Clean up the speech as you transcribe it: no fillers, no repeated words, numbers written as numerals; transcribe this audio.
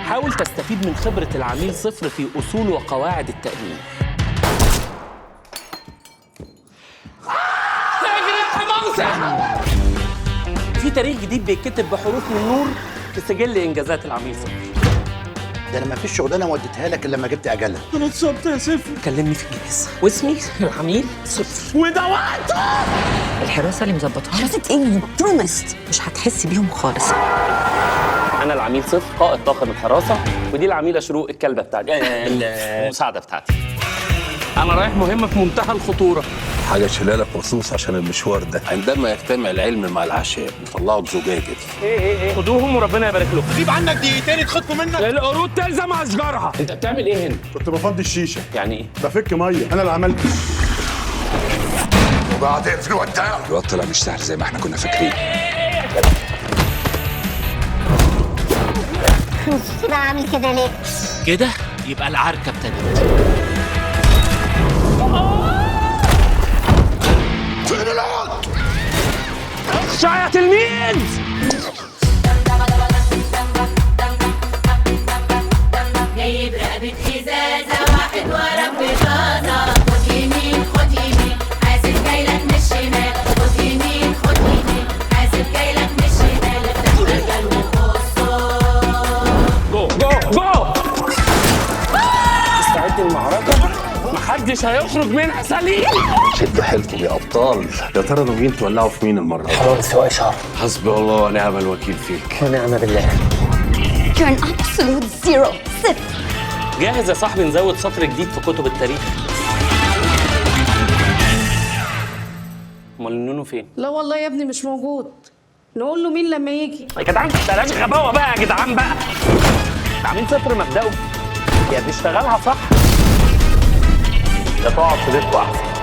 حاول تستفيد من خبرة العميل صفر في أصول وقواعد التأمين. اجري يا حمامسة! في تاريخ جديد بيتكتب بحروف من نور في سجل إنجازات العميل صفر. ده انا ما فيش شغلانة وديتها لك الا لما جبت اجلها. أنا اتصبت يا صفر. كلمني في الجهاز واسمي العميل صفر وده وقته. الحراسة اللي مظبطها حراسة ايه؟ promised مش هتحسي بيهم خالص. أنا العميل صفر قائد طاقم الحراسة، ودي العميلة شروق الكلبة بتاعتي، المساعدة بتاعتي. أنا رايح مهمة في منتهى الخطورة. حاجة شيلها لك مخصوص عشان المشوار ده. عندما يجتمع العلم مع الأعشاب يطلعوا الزجاجة دي. إيه إيه إيه، خدوهم وربنا يبارك لكم. غيب عنك دقيقتين يتخطفوا منك. القرود تلزم أشجارها. أنت بتعمل إيه هنا؟ كنت بفضي الشيشة. يعني إيه؟ بفك مية، أنا اللي عملت. وبعد اقفل وداع. الواد طلع مش سهل زي ما احنا كنا فاكرين. كده عامل كده ليه؟ كده يبقى العركة ابتدت. فين العقد؟ اخشع يا تلميذ. جايب رقبة إزازة واحد ورا بطاطا، خد يمين خد يمين حاسب جايلك من الشمال، خد يمين خد يمين حاسب جايلك من الشمال، افتح برجل وبص. جو جو جو، استعد المعركة، محدش هيخرج منها سليم. شدوا حيلكم يا ابطال. يا ترى ناويين تولعوا في مين المرة دي؟ حسبي الله ونعم الوكيل فيك. ونعم بالله. You're an absolute zero. صفر. جاهز يا صاحبي نزود سطر جديد في كتب التاريخ. امال النونو فين؟ لا والله يا ابني مش موجود. نقول له مين لما يجي؟ يا جدعان بلاش غباوه بقى يا جدعان بقى. عاملين صفر مبدأه، يا تشتغلها صح يا تقعد في بيتكم احسن.